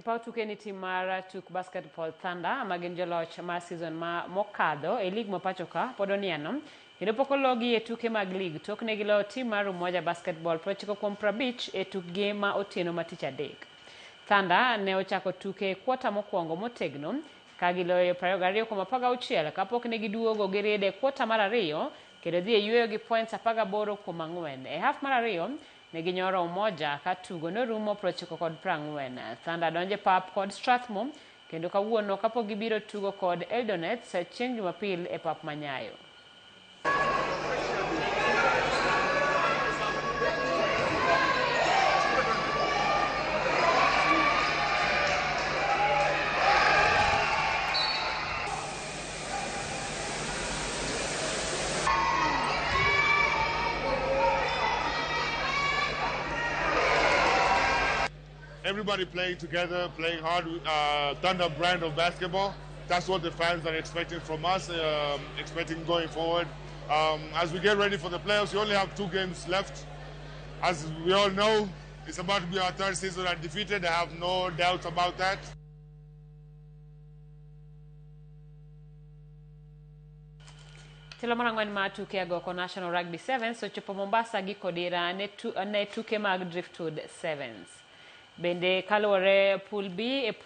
Paw tuke ni tim mar tuk Basketball Thunder ma gin joloch mar season ma mokadho e lig ma pacho ka pod oniano kendo pok ologi e tuke mag lig tok ne giloyo tim mar Umoja Basketball 90-50 e tukgi ma otieno ma tich adek. Thunder ne ochako tuke e kwota mokwongo motegno ka giloyo 22-16 kapok ne giduogo giriedo e kwota mar ariyo kendo dhi e yueyo gi points 18-4. E haf mar ariyo ne ginyoro Umoja ka tugo norumo 90-40. Thunder donjo e pap kod Strathmore kendo kawuono kapok gibiro tugo kod Eldonets chieng' Jumapil e pap ma Nyayo. Everybody playing together, playing hard, Thunder brand of basketball. That's what the fans are expecting from us, expecting going forward. As we get ready for the playoffs, we only have 2 games left. As we all know, it's about to be our 3rd season undefeated. I have no doubts about that. Tielo mar ang'wen mar tuke agoko National Rugby Sevens ochopo Mombasa gi Kodira ne tuke mag Driftwood Sevens. Bende kaluwore Pool B e pool